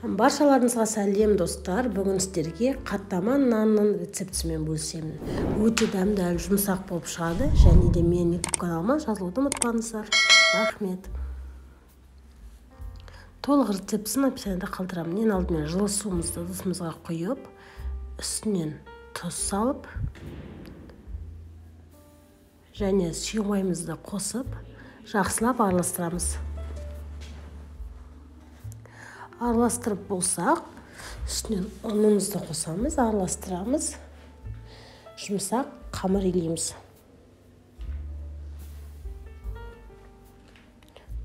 Баршаларыңызға сәлем достар. Бүгін сіздерге қаттама нанның рецептісімен бөлісемін. Өте дәмді әрі жұмсақ болып шығады. Және де менің YouTube каналыма жазылуды ұмытпаңыздар. Рахмет. Толық рецептісін описаниеда қалдырамын. Ең алдымен жылы суымызды ыдысымызға құйып, үстінен тұз салып, және сұйық майымызды қосып, жақсылап араластырамыз. Араластырып болсақ, үстінен ұнымызды қосамыз, араластырамыз. Жұмсақ қамыр илейміз.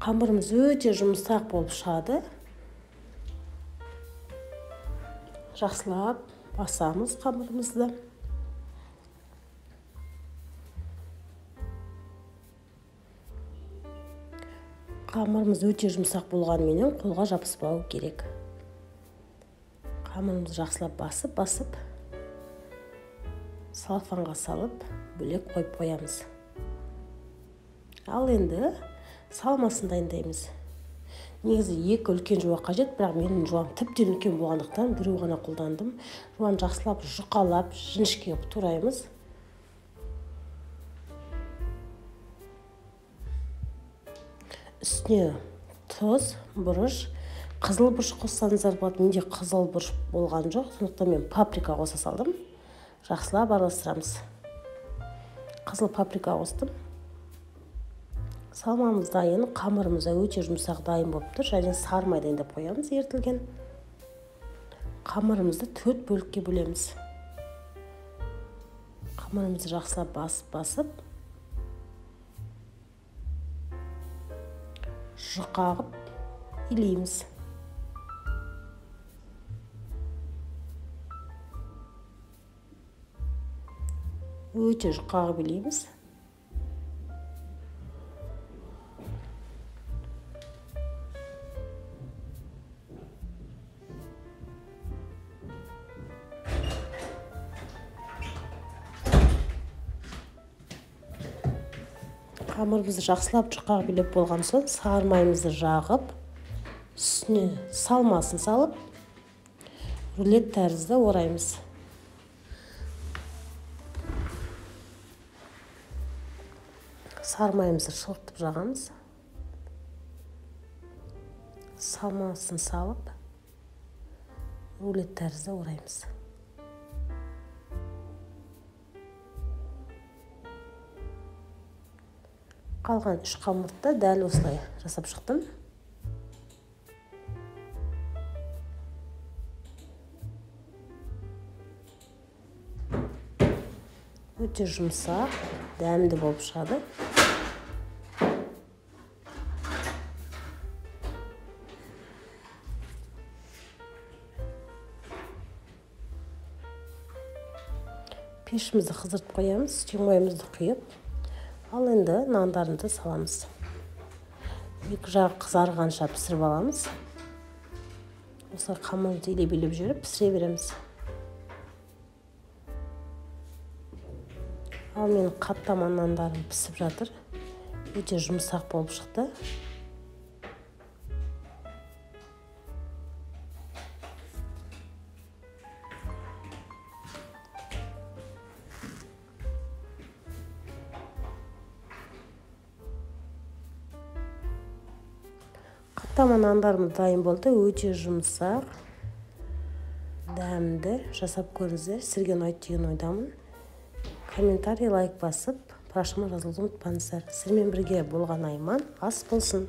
Қамырымыз өте жұмсақ болып шығады. Жақсылап басамыз қамырымызды. Қамырымыз өте жұмсақ болғанменен қолға жабыспау керек. Қамырымызды жақсылап басып, салфанға салып, бөлек қойып қоямыз. Ал енді салмасын дайындаймыз. Негізі екі үлкен жуа қажет, бірақ менің жуам тіптен үлкен болғандықтан біреу ғана қолдандым. Жуаны жақсылап жұқалап, жіңішке қылып тураймыз. Үстіне тұз, бұрыш, қызыл бұрыш қоссаңыздар болады. Менде қызыл бұрыш болған жоқ, сондықтан мен паприка қоса салдым. Жақсылап араластырамыз. Қызыл паприка қостым. Салмамыз дайын, қамырымыз өте жұмсақ дайын болып тұр. Және сары май дайындап қоямыз ерітілген. Қамырымызды 4 бөлікке бөлеміз. Қамырымызды жақсылап басып, жұқағып илейміз. Өте жұқағып илейміз. Қамырымызды жақсылап жұқағып илеп болған соң сары майымызды жағып, үстіне салмасын салып, рулет тәрізді ораймыз. Сары майымызды шылықтып жағамыз. Салмасын салып, рулет тәрізді ораймыз. Қалған 3 қамырды дәл осылай жасап шықтым. Өте жұмсақ, дәмді болып шығады. Пешімізді қыздырып қоямыз, сұйық майымызды құйып. Ал енді нандарымызды саламыз. Екі жағы қызарғанша пісіріп аламыз. Осылай қамырды илеп-илеп жүріп пісіре береміз. Ал менің қаттама нандарым пісіп жатыр. Өте жұмсақ болып шықты. Қаттама нандарымыз дайын болды. Өте жұмсақ, дәмді. Жасап көріңіздер. Сіздерге ұнайды деген ойдамын. Комментарий, лайк басып, парақшама жазылуды ұмытпаңыздар. Сіздермен бірге болған Айман. Ас болсын.